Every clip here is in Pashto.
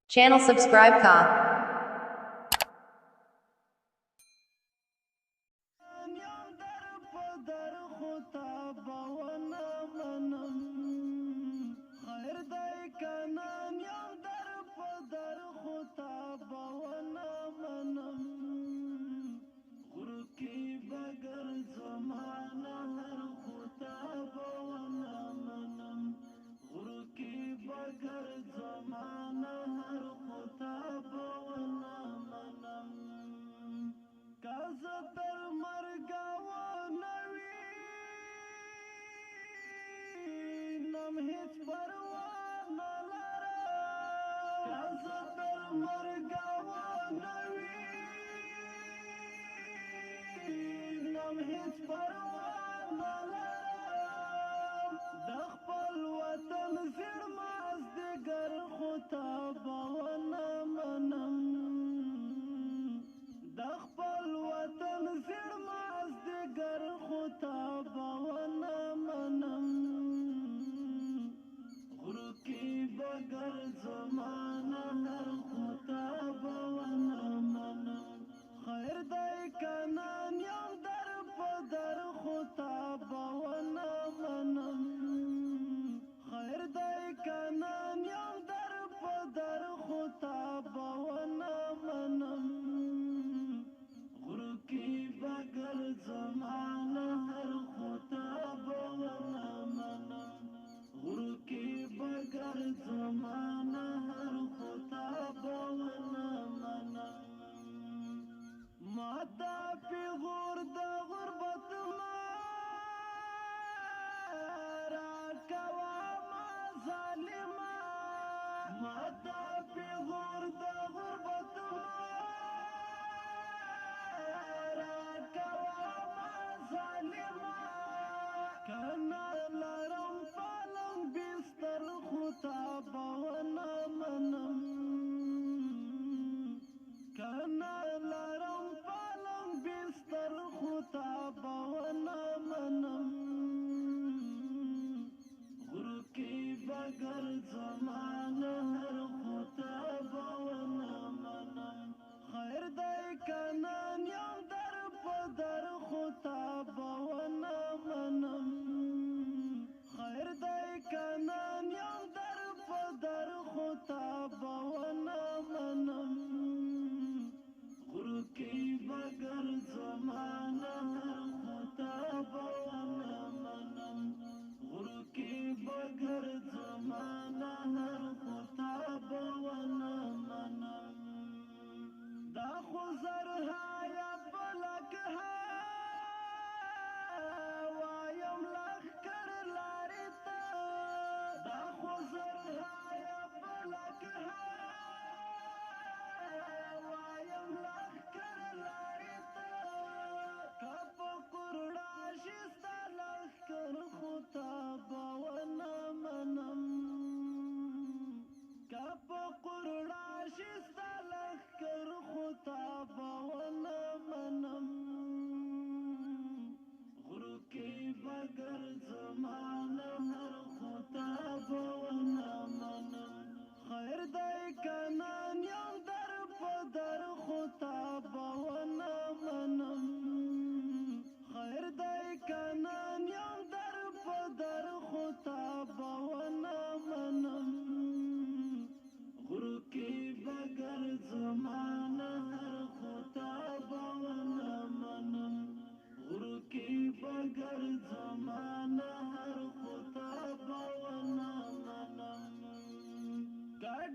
Channel subscribe ka.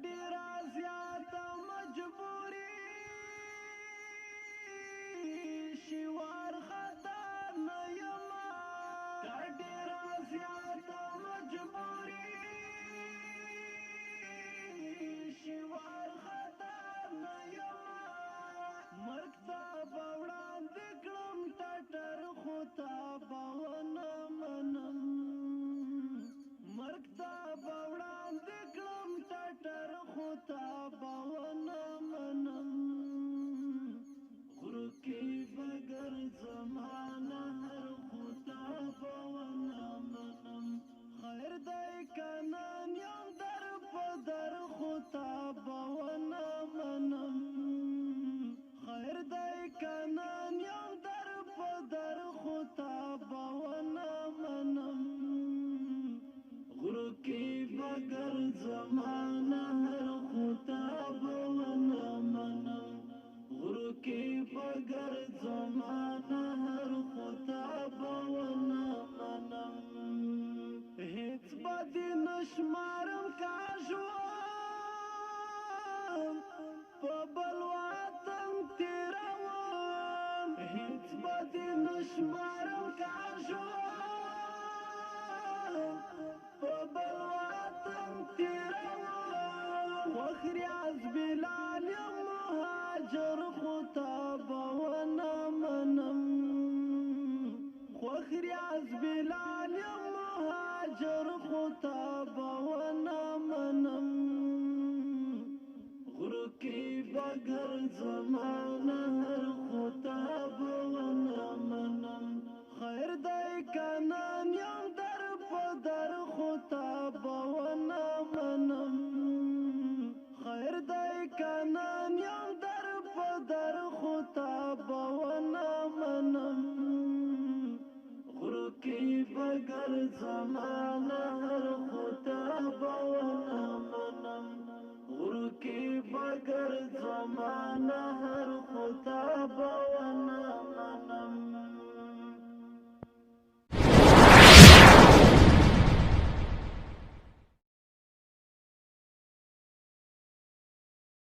ډیره زیاته مجبوری. دې نشمارم کاږو، په بل وطن تېروو. خوښ ریاض بلال یم مهاجر، خو تا به ونه منم. خوښ ریاض بلال یم مهاجر، خو تا به ونه منم. غرو کې بګر زمانه هر، خو تا به ونه منم. خیر دی کنان یم در په در، خو تا به ونه منم. خیر دی کنان یم در په در، خو تا به ونه منم. غرو کې بګر زمانه هر، خو تا به ونه